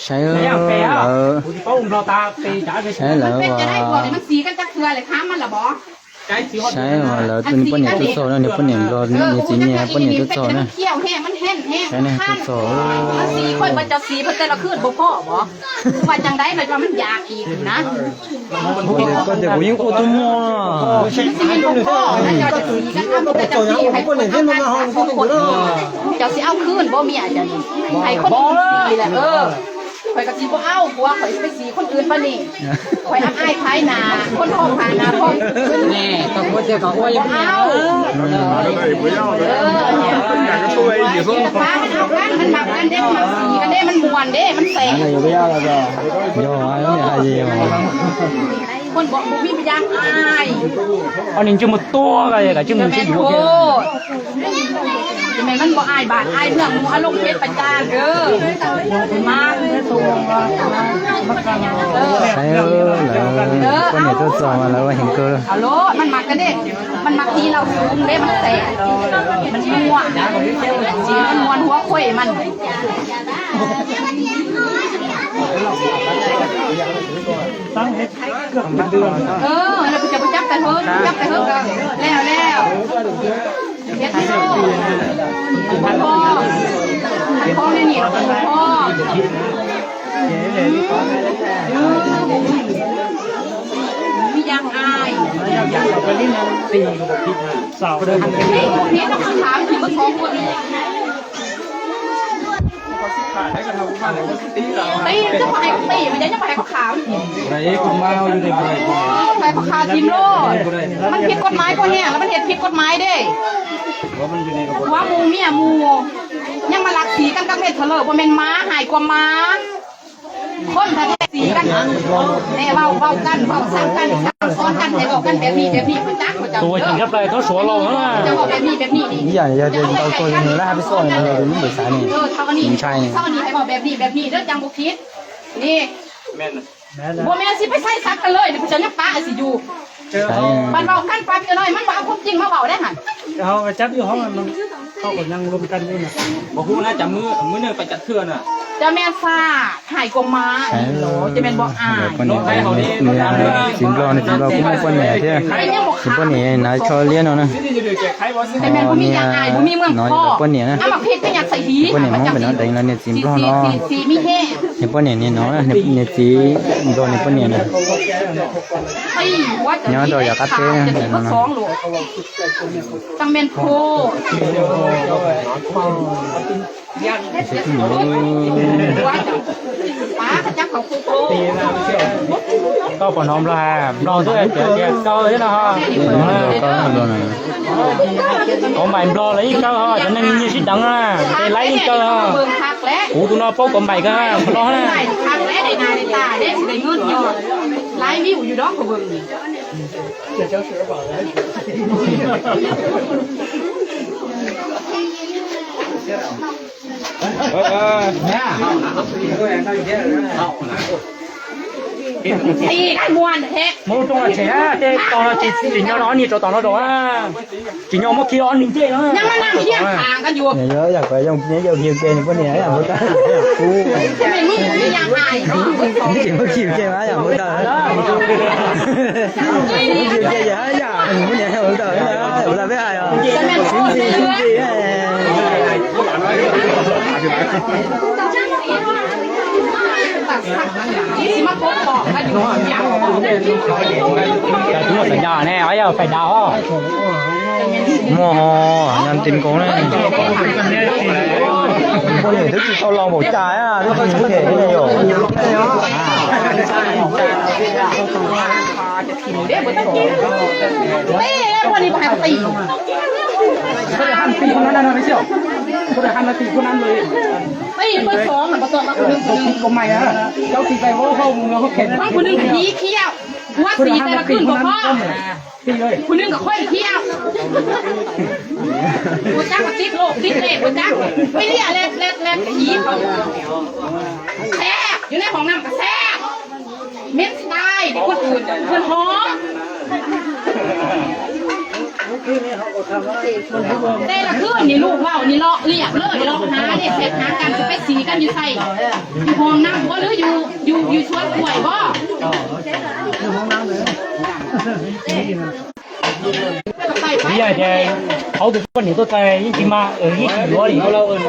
ໃຊ່ເອີ ໃຊ່ເອີ ມັນເປັນຈັ່ງໃດ ພວກນີ້ມັນສີກັນຈັກເທື່ອເລີຍ ຖາມມັນລະບໍ່? ໃຊ່ວ່າແລ້ວ ຕົວນີ້ປ້າແໜ້ຕົວສອງແລ້ວນີ້ ປ້າແໜ້ລອດນີ້ ຊິແຍ່ປ້າແໜ້ຕົວສອງນະ ມັນຂຽວແຮງ ມັນແຫ້ງແຮງ ໃຊ່ນະ ຕົວສອງ ມັນສີ ຂ້ອຍວ່າເຈົ້າສີເພິ່ນແຕ່ລະຄືນບໍ່ພໍບໍ່? ວ່າຈັ່ງໃດ ແບບວ່າມັນຢາກອີກນະ ກໍແຕ່ຜູ້ຍິງໂຄດໂຕມໍ ມັນຊິມີບໍ່ພໍ ແລ້ວເຈົ້າຈະສີກັນ ເຈົ້າຊິເອົາຄືນບໍ່ເມຍເຈົ້ານີ້ ໃຫ້ຄົນອື່ນສີແຫຼະ ເອີ. ຂ້ອຍກໍຊິບໍ່ເອົາ ຜົວຂ້ອຍຊິໄປສີຄົນອື່ນປານນີ້ ຂ້ອຍອັບອາຍຂາຍໜ້າ ຄົນທ້ອງຂາຍໜ້າທ້ອງ ແນ່ ກໍຄົນເຈົ້າກໍອວຍບໍ່ເອົາ ເອີ ເອີ ມັນມັກກັນເດ້ ມັກສີກັນເດ້ ມັນມ່ວນເດ້ ມັນແຊບ ຄົນບໍ່ ບໍ່ມີພະຍາອາຍ ອັນນີ້ຈະມາຕົວະກັນ ຈະມີຊິຢູ່ ໂອ້ ແມ່ນມັນບໍ່ອາຍບ້ານອາຍເມືອງ ໝູ່ເອົາລົງເຟສປະຈານເດີ ມາ ໃຊ່ເອີ ເອີ ຄົນນີ້ຕົວສອງມາແລ້ວ ເຫັນເກີ ເອົາໂລດ ມັນມັກກັນເດ້ ມັນມັກທີ່ລາວສູງເດ້ ມັນແຊບ ມັນມ່ວນ ມັນມ່ວນຫົວໂຄ້ຍມັນ ຕັ້ງເຮັດ ເອີ ແລ້ວຈະໄປຈັບແຕ່ເຫິງ ຈັບແຕ່ເຫິງກໍແລ້ວແລ້ວ ເຮັດໃຫ້ໂລດ ມັນບໍ່ພໍ ຄັນຂອງໃນນີ້ມັນບໍ່ພໍ ມີຢ່າງອາຍ ຕີກໍບໍ່ຜິດ ສາວເດີ ເຮັດນຳຄຳຖາມທີ່ເບິ່ງຂອງຄົນ ຕີ ຈະບໍ່ໃຫ້ຕີ ມັນຍັງບໍ່ໃຫ້ຂາວອີກ ໄດ້ ຄົນມາເຮົາຢູ່ໃນບໍ່ໄດ້ ໃຫ້ຂາວຖິ້ມໂລດ ມັນຜິດກົດໝາຍພໍແຮງ ແລ້ວມັນເຮັດຜິດກົດໝາຍເດ້ ວ່າມັນຢູ່ໃນ ຜົວໝູ່ເມຍໝູ່ ຍັງມາລັກສີກັນກັບເຮັດເຖະເລີ ບໍ່ແມ່ນໝາ ຮ້າຍກວ່າໝາ ຄົນແທ້ໆ ສີກັນ ແຕ່ເວົ້າ ເວົ້າກັນ ເວົ້າສັ່ງກັນ ສັ່ງສອນກັນ ໃຫ້ເວົ້າກັນແບບນີ້ແບບນີ້ ບໍ່ຈັກ ບໍ່ຈັກ ຕົວຈິງກັບໄດ້ເຂົາສວນເຮົາຫັ້ນນະ ຈະເວົ້າແບບນີ້ແບບນີ້ນີ້ ຢ່າ ຢ່າ ຢ່າເອົາຕົວນີ້ລະ ໄປສອນເລີຍ ບໍ່ສານີ້ ເອີ ເທົ່ານີ້ ໃຊ່ ເທົ່ານີ້ໃຫ້ເວົ້າແບບນີ້ແບບນີ້ເດີ ຈັ່ງບໍ່ຜິດ ນີ້ ແມ່ນ ບໍ່ແມ່ນຊິໄປໃສ່ສັກກັນເລີຍ ເດ ຜູ້ເຈົ້າຍັງປະຊິຢູ່ ໃຊ່ ບັດເວົ້າກັນປັບຈັກໜ້ອຍ ມັນບໍ່ເອົາຄວາມຈິງມາເວົ້າໄດ້ຫັ້ນ ເຮົາໄປຈັບຢູ່ຫ້ອງ ມັນ ເຂົາກໍນັ່ງລົມກັນຢູ່ນະ ບໍ່ຮູ້ນະ ຈຳມື້ ມື້ໜຶ່ງໄປຈັກເທື່ອນະ ຈະແມ່ນຊາດ ຮ້າຍກວ່າໝາ ໃຊ່ ອີ່ຫຼໍ ຈະແມ່ນບໍ່ອາຍ ເອີ ປ້າແໜ້ ຊິມລອງ ຊິມລອງ ກໍບໍ່ປ້າແໜ້ເທື່ອ ຊິປ້າແໜ້ນາຊໍລຽນເອົານະ ແຕ່ແມ່ນບໍ່ມີຫຍັງອາຍ ບໍ່ມີເມືອງພໍ ປ້າແໜ້ນະ ເອົາໝາກພິກໄປຫຍັດໃສ່ຫີ ປ້າແໜ້ ມັນເປັນອັນໃດລະເນຍ ຊິມລອງເນາະ ຊິ ຊິມີແຮງ ນີ້ປ້າແໜ້ນີ້ເນາະ ນີ້ ນີ້ຊິລອງນີ້ປ້າແໜ້ນະ ຕີຫົວ ເນາະ ດອກຢາກັດເຕະ ເນາະ ສອງລູກ ຈັ່ງແມ່ນໂພດ ປາກະຈັບເຂົ້າຄຸກໂລດ ກໍປະນອມລະ ລອງດ້ວຍເຈົ້າເຈົ້າເນາະ ຂອງໃໝ່ລອລະອີກເຈົ້າ ຈະນັ້ນມີຊິດັງນະ ເປັນໄລອີກເຈົ້າ ເບິ່ງຄັກແຫຼະ ໂອ ຕຸນອໂປກຂອງໃໝ່ກໍລອນະ ຄັກແຫຼະ ໄດ້ໜ້າໄດ້ຕາເດ້ ຊິໄດ້ເງິນຍອດ ຫຼາຍວິວຢູ່ດອກ ເຂົາເບິ່ງນີ້. ເອີ ຕີກັນມ່ວນແທ້ ໂມຕົງເຊຍເຕຕອນເຈຊິຍອນນີ້ໂຕຕອນໂຕ ຈິຍອມມາຄີອອນນິນເຈເນາະ ຍັງມານັ່ງຄຽງຂ້າງກັນຢູ່ ເນາະ ຢາກໄປ ຢາກ ຢາກເຮັດເປັນພວກນີ້ ຢາກບໍ່ຕາຍ ກູ ແມ່ນມຶງບໍ່ມີຫຍັງອາຍເນາະ ນີ້ຊິມາຄີເຈວ່າ ຢາກບໍ່ຕາຍ ຄິວເຈ ຢ່າ ຢ່າ ພວກນີ້ ຢາກບໍ່ຕາຍ ຢ່າບໍ່ຕາຍ ໄປຫາ ແຕ່ແມ່ນຊິມ ຊິມ ຊິມ ຊິມ ຊິມາປົກປ້ອງກັນຢູ່ ຢ່າ ແຕ່ທຸກສັນຍາແນ່ ໄປດາວ ໝໍຍາມຕີນກົງເລີຍ ພວກນີ້ຖືກເຂົາລອງບອກຈາຍອ່ະ ຖືກເຂົາເທໃນໂຍ ເດ້ບໍ່ຕ້ອງຕີ ເດ້ບໍ່ໃຫ້ຕີ ບໍ່ໄດ້ຫ້າມຕີຄົນນັ້ນນະ ໄປທ່ຽວ ບໍ່ໄດ້ຫ້າມຕີຄົນນັ້ນເລີຍ ຕີເບີສອງນະ ບໍ່ຕ້ອງວ່າຄົນໜຶ່ງ ຜິດກົດໝາຍນະ ເຈົ້າຊິໄປເວົ້າເຂົາເມືອງເຂົາແຂງ ບາງຄົນໜຶ່ງດີຂຽວ ຫົວສີແຕ່ລະຄືນບໍ່ພໍ ຕີເລີຍ ຜູ້ໜຶ່ງກໍຂ້ອຍຂຽວ ບໍ່ຈັກວ່າຕິດໂລກຕິດເລກ ບໍ່ຈັກ ໄປເລຍແລດ ແລດ ແລດ ຂີ້ເຂົາ ແຊບ ຢູ່ໃນຫ້ອງນ້ຳກໍແຊບ ເໝັນສະຕາຍ ຄົນອື່ນເພິ່ນຫອມ ແຕ່ລະຄືນນີ້ລູກເວົ້ານີ້ ເລາະລຽບເລີຍ ເລາະຫາເດ້ ແຊດຫາກັນ ຊິໄປສີກັນຢູ່ໃສ? ຢູ່ຫ້ອງນ້ຳບໍ່ ຫຼືຢູ່ ຢູ່ ຢູ່ສວນກ້ວຍບໍ່? ເອີ ໄປ ໄປ ເອົາແຕ່ເຂົາທຸກຄົນນີ້ຕົວໃສ່ ຍິງຊິມາ ເອີ ຍິງຊິຫົວນີ້ ເອົາ ເອົາ ເອົາ.